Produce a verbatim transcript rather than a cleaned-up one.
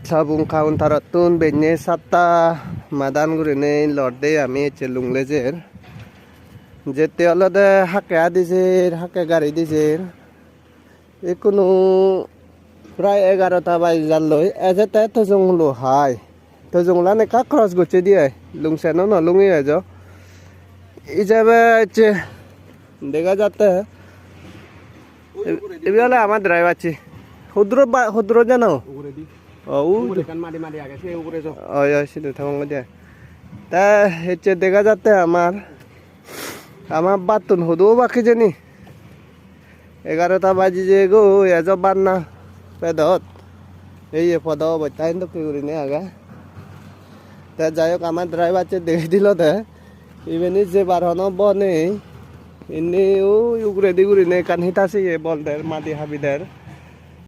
Sabun counter-ottun benne satta madan gurinei lor de ami ecche Lunglei jer. Jette olode hakke adi jer, hakke gari di jer. Ikkunu prai egarota baji jalloi, ejette Tojong hulo hai. Tojong hulan ekka cross gocche di ai, lungse no no lungi ejo. Ijebe ecche dega jatte. Ibe ole ama driver chi. Hudro ba-, hudro jano? Uguredi. O, u. Ugure ekkan madi madi age, se ugure jo. Oi, oi, sini thangong de. Ta ecche dega jatte amar, amar battun hudu obak hijeni. Egarota baji jeyegoi, ejo banna pedot. Ei ye podo obosta hintu dokke gurinei age. Te jai hok, amar driver-e degei dilo de. Ibeni jebar hono bo nei. Indi ui uguredi gurinei ekkan Hitachi ye bol der, madi habi der.